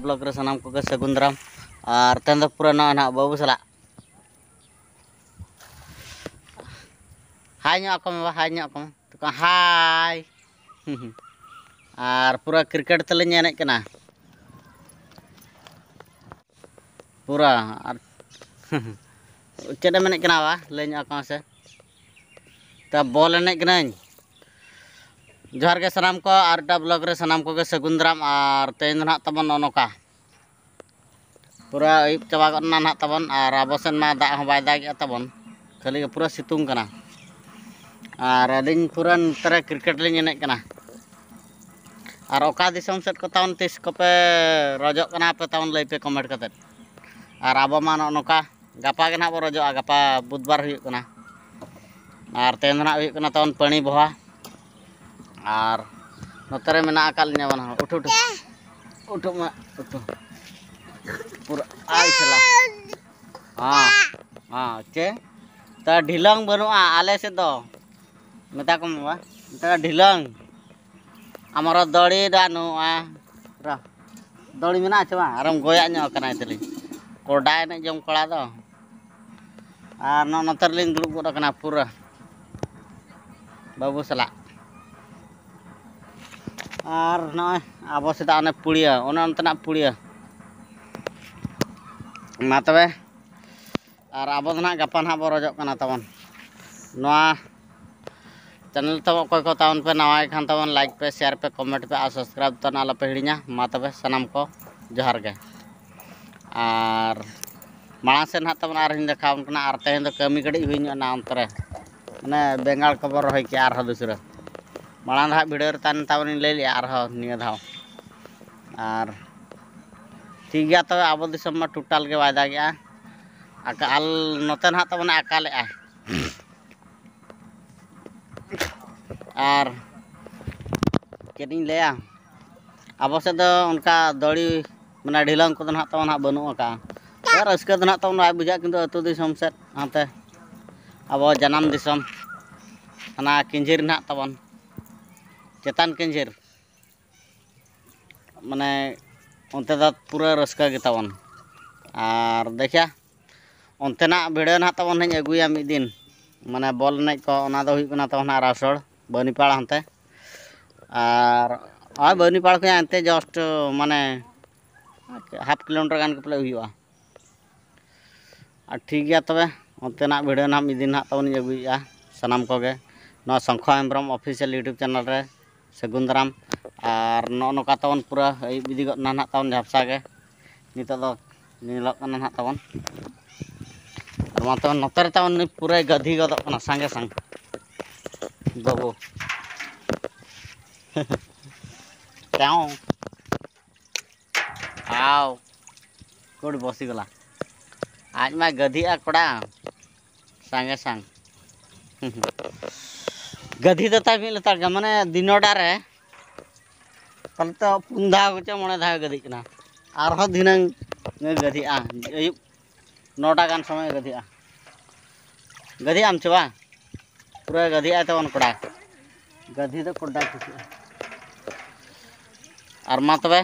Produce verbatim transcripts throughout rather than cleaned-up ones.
Blog ᱨᱮ ᱥᱟᱱᱟᱢ ᱠᱚᱜᱮ ᱥᱟᱹᱜᱩᱱ ᱫᱟᱨᱟᱢ᱾ ᱟᱨ ᱛᱮᱦᱮᱧ ᱫᱚ ᱯᱩᱨᱟᱹ ᱱᱚᱜᱼᱚᱭ ᱱᱟᱦᱟᱜ ᱵᱟᱹᱵᱩ ᱥᱟᱞᱟᱜ ᱦᱟᱭ ᱧᱚᱜ ᱟᱠᱚ ᱢᱮ ᱵᱟ, ᱦᱟᱭ ᱧᱚᱜ ᱟᱠᱚ ᱢᱮ᱾ ᱛᱚᱠᱚ ᱦᱟᱭ᱾ ᱟᱨ ᱯᱩᱨᱟᱹ ᱠᱨᱤᱠᱮᱴ ᱛᱮᱞᱤᱧ ᱮᱱᱮᱡ ᱠᱟᱱᱟ ᱯᱩᱨᱟᱹ᱾ ᱟᱨ ᱪᱮᱫ ᱮᱢ ᱮᱱᱮᱡ ᱠᱟᱱᱟ ᱵᱟ? ᱞᱟᱹᱭ ᱧᱚᱜ ᱟᱠᱚ ᱢᱮᱥᱮ᱾ ᱛᱟ ᱵᱚᱞ ᱮᱱᱮᱡ ᱠᱟᱹᱱᱟᱹᱧ᱾ ᱡᱚᱦᱟᱨ ᱜᱮ ᱥᱟᱱᱟᱢ ᱠᱚ, ᱟᱨ ᱮᱴᱟᱜ ᱵᱞᱚᱜᱽ ᱨᱮ ᱥᱟᱱᱟᱢ ᱠᱚᱜᱮ ᱥᱟᱹᱜᱩᱱ ᱫᱟᱨᱟᱢ᱾ ᱟᱨ ᱛᱮᱦᱮᱧ ᱫᱚ ᱱᱟᱦᱟᱜ ᱛᱟᱵᱚᱱ ᱱᱚᱜᱼᱚ ᱱᱚᱝᱠᱟ᱾ ᱯᱩᱨᱟᱹ ᱟᱹᱭᱩᱵ ᱪᱟᱵᱟ ᱜᱚᱫ ᱮᱱᱟ ᱱᱟᱦᱟᱜ ᱛᱟᱵᱚᱱ, ᱟᱨ ᱟᱵᱚ ᱥᱮᱫ ᱢᱟ ᱫᱟᱜ ᱦᱚᱸ ᱵᱟᱭ ᱫᱟᱜᱮᱜᱼᱟ ᱛᱟᱵᱚᱱ, ᱠᱷᱟᱹᱞᱤ ᱜᱮ ᱯᱩᱨᱟᱹ ᱥᱤᱛᱩᱝ ᱠᱟᱱᱟ᱾ ᱟᱨ ᱟᱹᱞᱤᱧ ᱯᱩᱨᱟᱹ ᱱᱚᱛᱮ ᱨᱮ ᱠᱨᱤᱠᱮᱴ ᱞᱤᱧ ᱮᱱᱮᱡ ᱠᱟᱱᱟ᱾ ᱟᱨ ᱚᱠᱟ ᱫᱤᱥᱚᱢ ᱥᱮᱫ ᱠᱚ ᱛᱟᱵᱚᱱ ᱛᱤᱥ ᱠᱚᱯᱮ ᱨᱚᱡᱚᱜ ᱠᱟᱱᱟ ᱯᱮ ᱛᱟᱵᱚᱱ, ᱞᱟᱹᱭ ᱯᱮ ᱠᱚᱢᱮᱱᱴ ᱠᱟᱛᱮᱫ᱾ ᱟᱨ ᱟᱵᱚ ᱢᱟ ᱱᱚᱜᱼᱚ ᱱᱚᱝᱠᱟ ᱜᱟᱯᱟ ᱜᱮ ᱱᱟᱦᱟᱜ ᱵᱚ ᱨᱚᱡᱚᱜᱼᱟ, ᱜᱟᱯᱟ ᱵᱩᱫᱷᱵᱟᱨ ᱦᱩᱭᱩᱜ ᱠᱟᱱᱟ᱾ ᱟᱨ ᱛᱮᱦᱮᱧ ᱫᱚ ᱱᱟᱦᱟᱜ ᱦᱩᱭᱩᱜ ᱠᱟᱱᱟ ᱛᱟᱵᱚᱱ ᱯᱟᱹᱲᱤ ᱵᱚᱦᱟ᱾ ᱟᱨ ᱱᱚᱛᱮ ᱨᱮ ᱢᱮᱱᱟᱜ ᱟᱠᱟᱫ ᱞᱤᱧᱟ ᱵᱟᱱᱟ ᱦᱚᱲ᱾ ᱩᱴᱷᱩ, ᱩᱴᱷᱩ᱾ ᱩᱴᱷᱩᱜ ᱢᱟ, ᱩᱴᱷᱩ᱾ ᱯᱩᱨᱟᱹ ᱟᱭ ᱥᱟᱞᱟ᱾ ᱦᱮᱸ, ᱦᱮᱸ, ᱪᱮ? ᱛᱟ ᱰᱷᱤᱞᱟᱹᱝ ᱵᱟᱹᱱᱩᱜᱼᱟ ᱟᱞᱮ ᱥᱮᱫ ᱫᱚ᱾ ᱢᱮᱛᱟ ᱠᱚᱢ ᱵᱟᱵᱟ, ᱢᱮᱛᱟ ᱰᱷᱤᱞᱟᱹᱝ᱾ ᱟᱢᱟᱨ ᱫᱚᱲᱤ ᱫᱟ ᱱᱚᱣᱟ᱾ ᱨᱟ-, ᱫᱚᱲᱤ ᱢᱮᱱᱟᱜᱼᱟ ᱪᱮ ᱵᱟᱝ? ᱟᱨᱮᱢ ᱜᱚᱭᱟᱜ ᱧᱚᱜ ᱠᱟᱱᱟ ᱛᱟᱹᱞᱤᱧ᱾ ᱠᱚᱰᱟ ᱮᱱᱮᱡ ᱡᱚᱝ ᱠᱚᱲᱟ ᱫᱚ᱾ ᱟᱨ ᱱᱚᱜᱼᱚ ᱱᱚᱛᱮ ᱨᱮᱞᱤᱧ ᱫᱩᱲᱩᱵ ᱜᱚᱫ ᱟᱠᱟᱱᱟ ᱯᱩᱨᱟᱹ ᱵᱟᱹᱵᱩ ᱥᱟᱞᱟᱜ᱾ ᱟᱨ ᱱᱚᱜᱼᱚᱭ ᱟᱵᱚ ᱥᱮᱫᱟᱜ ᱚᱱᱮ ᱯᱩᱲᱤᱭᱟᱹ, ᱚᱱᱮ ᱚᱱᱛᱮᱱᱟᱜ ᱯᱩᱲᱤᱭᱟᱹ᱾ ᱢᱟ ᱛᱚᱵᱮ, ᱟᱨ ᱟᱵᱚ ᱫᱚ ᱱᱟᱦᱟᱜ ᱜᱟᱯᱟ ᱱᱟᱦᱟᱜ ᱵᱚ ᱨᱚᱡᱚᱜ ᱠᱟᱱᱟ ᱛᱟᱵᱚᱱ᱾ ᱱᱚᱣᱟ ᱪᱮᱱᱮᱞ ᱛᱟᱵᱚ ᱚᱠᱚᱭ ᱠᱚ ᱛᱟᱵᱚᱱ ᱯᱮ ᱱᱟᱣᱟᱭ ᱠᱷᱟᱱ ᱛᱟᱵᱚᱱ, ᱞᱟᱭᱤᱠ ᱯᱮ, ᱥᱮᱭᱟᱨ ᱯᱮ, ᱠᱚᱢᱮᱱᱴ ᱯᱮ ᱟᱨ ᱥᱟᱵᱥᱠᱨᱟᱭᱤᱵᱽ ᱛᱟᱵᱚᱱ ᱟᱞᱚ ᱯᱮ ᱦᱤᱲᱤᱧᱟ᱾ ᱢᱟ ᱛᱚᱵᱮ ᱥᱟᱱᱟᱢ ᱠᱚ ᱡᱚᱦᱟᱨ ᱜᱮ᱾ ᱟᱨ ᱢᱟᱲᱟᱝ ᱥᱮᱫ ᱱᱟᱦᱟᱜ ᱛᱟᱵᱚᱱ ᱟᱨᱦᱚᱸᱧ ᱫᱮᱠᱷᱟᱣ ᱟᱵᱚᱱ ᱠᱟᱱᱟ᱾ ᱟᱨ ᱛᱮᱦᱮᱧ ᱫᱚ ᱠᱟᱹᱢᱤ ᱠᱟᱹᱴᱤᱡ ᱦᱩᱭ ᱧᱚᱜ ᱮᱱᱟ ᱚᱱᱛᱮ ᱨᱮ, ᱢᱟᱱᱮ ᱵᱮᱸᱜᱟᱲ ᱠᱚᱵᱚ ᱨᱚᱦᱚᱭ ᱠᱮᱜᱼᱟ ᱟᱨᱦᱚᱸ ᱫᱩᱥᱨᱟᱹ᱾ ᱢᱟᱲᱟᱝ ᱫᱚ ᱦᱟᱸᱜ ᱵᱷᱤᱰᱤᱭᱳ ᱨᱮ ᱛᱟᱦᱮᱱ ᱛᱟᱵᱚᱱᱤᱧ ᱞᱟᱹᱭ ᱞᱮᱜᱼᱟ, ᱟᱨᱦᱚᱸ ᱱᱤᱭᱟᱹ ᱫᱷᱟᱣ᱾ ᱟᱨ ᱴᱷᱤᱠ ᱜᱮᱭᱟ, ᱛᱚᱵᱮ ᱟᱵᱚ ᱫᱤᱥᱚᱢ ᱢᱟ ᱴᱳᱴᱟᱞ ᱜᱮ ᱵᱟᱭ ᱫᱟᱜᱮᱜᱼᱟ᱾ ᱟᱠᱟᱞ ᱱᱚᱛᱮ ᱱᱟᱦᱟᱜ ᱛᱟᱵᱚᱱᱮ ᱟᱠᱟᱞᱮᱜᱼᱟ᱾ ᱟᱨ ᱪᱮᱫ ᱤᱧ ᱞᱟᱹᱭᱟ, ᱟᱵᱚ ᱥᱮᱫ ᱫᱚ ᱚᱱᱠᱟ ᱫᱚᱲᱤ, ᱢᱟᱱᱮ ᱰᱷᱤᱞᱟᱹᱝ ᱠᱚᱫᱚ ᱱᱟᱦᱟᱜ ᱛᱟᱵᱚᱱ ᱦᱟᱸᱜ ᱵᱟᱹᱱᱩᱜ ᱟᱠᱟᱜᱼᱟ᱾ ᱛᱚ ᱨᱟᱹᱥᱠᱟᱹ ᱫᱚ ᱱᱟᱦᱟᱜ ᱛᱟᱵᱚᱱ ᱵᱟᱭ ᱵᱩᱡᱷᱟᱹᱜᱼᱟ, ᱠᱤᱱᱛᱩ ᱟᱹᱛᱩ ᱫᱤᱥᱚᱢ ᱥᱮᱫ ᱦᱟᱱᱛᱮ ᱟᱵᱚ ᱡᱟᱱᱟᱢ ᱫᱤᱥᱚᱢ ᱦᱟᱱᱟ ᱠᱤᱧᱡᱷᱤᱨ ᱱᱟᱦᱟᱜ ᱛᱟᱵᱚᱱ, ᱪᱮᱛᱟᱱ ᱠᱤᱧᱡᱷᱤᱨ, ᱢᱟᱱᱮ ᱚᱱᱛᱮ ᱫᱚ ᱯᱩᱨᱟᱹ ᱨᱟᱹᱥᱠᱟᱹ ᱜᱮ ᱛᱟᱵᱚᱱ᱾ ᱟᱨ ᱫᱮᱠᱷᱟ, ᱚᱱᱛᱮᱱᱟᱜ video ᱱᱟᱦᱟᱜ ᱛᱟᱵᱚᱱ ᱦᱟᱸᱜ ᱟᱹᱜᱩᱭᱟ ᱢᱤᱫ ᱫᱤᱱ, ᱢᱟᱱᱮ ᱵᱚᱞ ᱮᱱᱮᱡ ᱠᱚ, ᱚᱱᱟ ᱫᱚ ᱦᱩᱭᱩᱜ ᱠᱟᱱᱟ ᱛᱟᱵᱚᱱ ᱦᱟᱸᱜ ᱨᱟᱥᱚᱲ ᱵᱟᱹᱱᱤᱯᱟᱲ ᱦᱟᱱᱛᱮ᱾ ᱟᱨ ᱦᱳᱭ, ᱵᱟᱹᱱᱤᱯᱟᱲ ᱠᱷᱚᱱᱟᱜ ᱮᱱᱛᱮ just ᱢᱟᱱᱮ half kilometer ᱜᱟᱱ ᱜᱮ ᱯᱟᱞᱮ ᱦᱩᱭᱩᱜᱼᱟ᱾ ᱟᱨ ᱴᱷᱤᱠ ᱜᱮᱭᱟ ᱛᱚᱵᱮ, ᱚᱱᱛᱮᱱᱟᱜ video ᱱᱟᱦᱟᱜ ᱢᱤᱫ ᱫᱤᱱ ᱱᱟᱦᱟᱜ ᱛᱟᱵᱚᱱ ᱤᱧ ᱟᱹᱜᱩᱭᱮᱫᱼᱟ ᱥᱟᱱᱟᱢ ᱠᱚᱜᱮ ᱱᱚᱣᱟ ᱥᱚᱝᱠᱷᱚ ᱦᱮᱢᱵᱨᱚᱢ official YouTube channel ᱨᱮ᱾ ᱥᱟᱹᱜᱩᱱ ᱫᱟᱨᱟᱢ᱾ ᱟᱨ ᱱᱚᱜᱼᱚ ᱱᱚᱝᱠᱟ ᱛᱟᱵᱚᱱ ᱯᱩᱨᱟᱹ ᱟᱹᱭᱩᱵ ᱤᱫᱤ ᱜᱚᱫ ᱮᱱᱟ ᱱᱟᱦᱟᱜ ᱛᱟᱵᱚᱱ ᱡᱷᱟᱯᱥᱟ ᱜᱮ᱾ ᱱᱤᱛᱚᱜ ᱫᱚ ᱧᱮᱞᱚᱜ ᱠᱟᱱᱟ ᱱᱟᱦᱟᱜ ᱛᱟᱵᱚᱱ᱾ ᱟᱨ ᱢᱟ ᱛᱚᱵᱮ ᱱᱚᱛᱮ ᱨᱮ ᱛᱟᱵᱚᱱ ᱱᱩᱭ ᱯᱩᱨᱟᱹᱭ ᱜᱟᱹᱫᱷᱤ ᱜᱚᱫᱚᱜ ᱠᱟᱱᱟ ᱥᱟᱸᱜᱮ ᱥᱟᱝ ᱵᱟᱹᱵᱩ᱾ ᱪᱟᱣ᱾ ᱟᱣ᱾ ᱠᱩᱲ ᱵᱚᱥᱤ ᱜᱚᱞᱟ᱾ ᱟᱡ ᱢᱟ ᱜᱟᱹᱫᱷᱤᱜᱼᱟ ᱠᱚᱲᱟ᱾ ᱥᱟᱸᱜᱮ ᱥᱟᱝ᱾ ᱜᱟᱹᱫᱷᱤ ᱫᱚ ᱛᱟᱭ ᱢᱤᱫ ᱞᱮᱛᱟᱲ ᱜᱮ, ᱢᱟᱱᱮ ᱫᱤᱱᱚᱰᱟ ᱨᱮ ᱛᱟᱦᱞᱮ ᱛᱚ ᱯᱩᱱ ᱫᱷᱟᱣ ᱪᱚ ᱢᱚᱬᱮ ᱫᱷᱟᱣ ᱜᱟᱹᱫᱷᱤᱜ ᱠᱟᱱᱟ᱾ ᱟᱨᱦᱚᱸ ᱫᱷᱤᱱᱟᱹᱝ ᱜᱟᱹᱫᱷᱤᱜᱼᱟ, ᱟᱹᱭᱩᱵ ᱱᱚᱴᱟ ᱜᱟᱱ ᱥᱚᱢᱚᱭ ᱜᱟᱹᱫᱷᱤᱜᱼᱟ᱾ ᱜᱟᱹᱫᱷᱤᱜ ᱟᱢ ᱪᱮ ᱵᱟᱝ? ᱯᱩᱨᱟᱹ ᱜᱟᱹᱫᱷᱤᱜᱼᱟᱭ ᱛᱟᱵᱚᱱ ᱠᱚᱲᱟ᱾ ᱜᱟᱹᱫᱷᱤ ᱫᱚ ᱠᱚᱰᱟ ᱠᱩᱥᱤᱜᱼᱟ᱾ ᱟᱨ ᱢᱟ ᱛᱚᱵᱮ,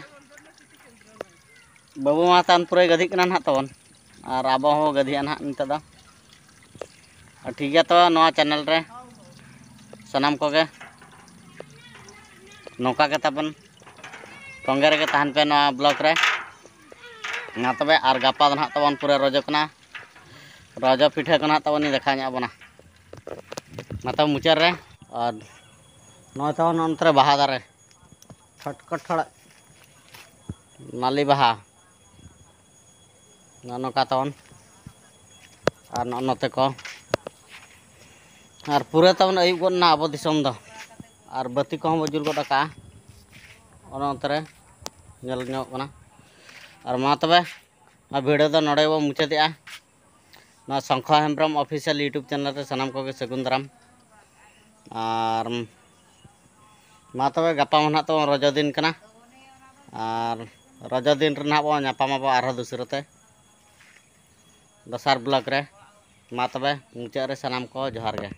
ᱵᱟᱹᱵᱩ ᱢᱟ ᱛᱟᱱ ᱯᱩᱨᱟᱹᱭ ᱜᱟᱹᱫᱷᱤᱜ ᱠᱟᱱᱟ ᱱᱟᱦᱟᱜ ᱛᱟᱵᱚᱱ, ᱟᱨ ᱟᱵᱚ ᱦᱚᱸ ᱜᱟᱹᱫᱷᱤᱜᱼᱟ ᱱᱟᱦᱟᱜ ᱱᱤᱛᱚᱜ ᱫᱚ᱾ ᱟᱨ ᱴᱷᱤᱠ ᱜᱮᱭᱟ, ᱛᱚ ᱱᱚᱣᱟ channel ᱨᱮ ᱥᱟᱱᱟᱢ ᱠᱚᱜᱮ ᱱᱚᱝᱠᱟ ᱜᱮ ᱛᱟᱵᱚᱱ ᱛᱚᱸᱜᱮ ᱨᱮᱜᱮ ᱛᱟᱦᱮᱱ ᱯᱮ ᱱᱚᱣᱟ vlog ᱨᱮ᱾ ᱢᱟ ᱛᱚᱵᱮ, ᱟᱨ ᱜᱟᱯᱟ ᱫᱚ ᱱᱟᱦᱟᱜ ᱛᱟᱵᱚᱱ ᱯᱩᱨᱟᱹ ᱨᱚᱡᱚ ᱠᱟᱱᱟ, ᱨᱚᱡᱚ ᱯᱤᱴᱷᱟᱹ ᱠᱚ ᱱᱟᱦᱟᱜ ᱛᱟᱵᱚᱱ ᱤᱧ ᱫᱮᱠᱷᱟᱣ ᱧᱚᱜ ᱟᱵᱚᱱᱟ᱾ ᱢᱟ ᱛᱚᱵᱮ ᱢᱩᱪᱟᱹᱫ ᱨᱮ, ᱟᱨ ᱱᱚᱜᱼᱚᱭ ᱛᱟᱵᱚᱱ ᱱᱚᱱᱛᱮ ᱨᱮ ᱵᱟᱦᱟ ᱫᱟᱨᱮ ᱴᱷᱚᱴᱠᱚ ᱴᱷᱚᱲ ᱱᱟᱹᱞᱤ ᱵᱟᱦᱟ᱾ ᱱᱚᱜᱼᱚ ᱱᱚᱝᱠᱟ ᱛᱟᱵᱚᱱ᱾ ᱟᱨ ᱱᱚᱜᱼᱚ ᱱᱚᱛᱮ ᱠᱚ᱾ ᱟᱨ ᱯᱩᱨᱟᱹ ᱛᱟᱵᱚᱱ ᱟᱹᱭᱩᱵ ᱜᱚᱫ ᱮᱱᱟ ᱟᱵᱚ ᱫᱤᱥᱚᱢ ᱫᱚ᱾ ᱟᱨ ᱵᱟᱹᱛᱤ ᱠᱚᱦᱚᱸ ᱵᱚ ᱡᱩᱞ ᱜᱚᱫ ᱟᱠᱟᱜᱼᱟ᱾ ᱚᱱᱮ ᱚᱱᱛᱮ ᱨᱮ ᱧᱮᱞ ᱧᱚᱜ ᱠᱟᱱᱟ᱾ ᱟᱨ ᱢᱟ ᱛᱚᱵᱮ, ᱱᱚᱣᱟ video ᱫᱚ ᱱᱚᱰᱮ ᱵᱚ ᱢᱩᱪᱟᱹᱫᱮᱜᱼᱟ᱾ ᱱᱚᱣᱟ ᱥᱚᱝᱠᱷᱚ ᱦᱮᱢᱵᱨᱚᱢ official YouTube channel ᱨᱮ ᱥᱟᱱᱟᱢ ᱠᱚᱜᱮ ᱥᱟᱹᱜᱩᱱ ᱫᱟᱨᱟᱢ᱾ ᱟᱨ ᱢᱟ ᱛᱚᱵᱮ, ᱜᱟᱯᱟ ᱢᱟ ᱱᱟᱦᱟᱜ ᱛᱟᱵᱚᱱ ᱨᱚᱡᱚ ᱫᱤᱱ ᱠᱟᱱᱟ᱾ ᱟᱨ ᱨᱚᱡᱚ ᱫᱤᱱ ᱨᱮ ᱱᱟᱦᱟᱜ ᱵᱚᱱ ᱧᱟᱯᱟᱢ ᱟᱵᱚ ᱟᱨᱦᱚᱸ ᱫᱩᱥᱨᱟᱹ ᱛᱮ ᱫᱚᱥᱟᱨ vlog ᱨᱮ᱾ ᱢᱟ ᱛᱚᱵᱮ, ᱢᱩᱪᱟᱹᱫ ᱨᱮ ᱥᱟᱱᱟᱢ ᱠᱚ ᱡᱚᱦᱟᱨ ᱜᱮ᱾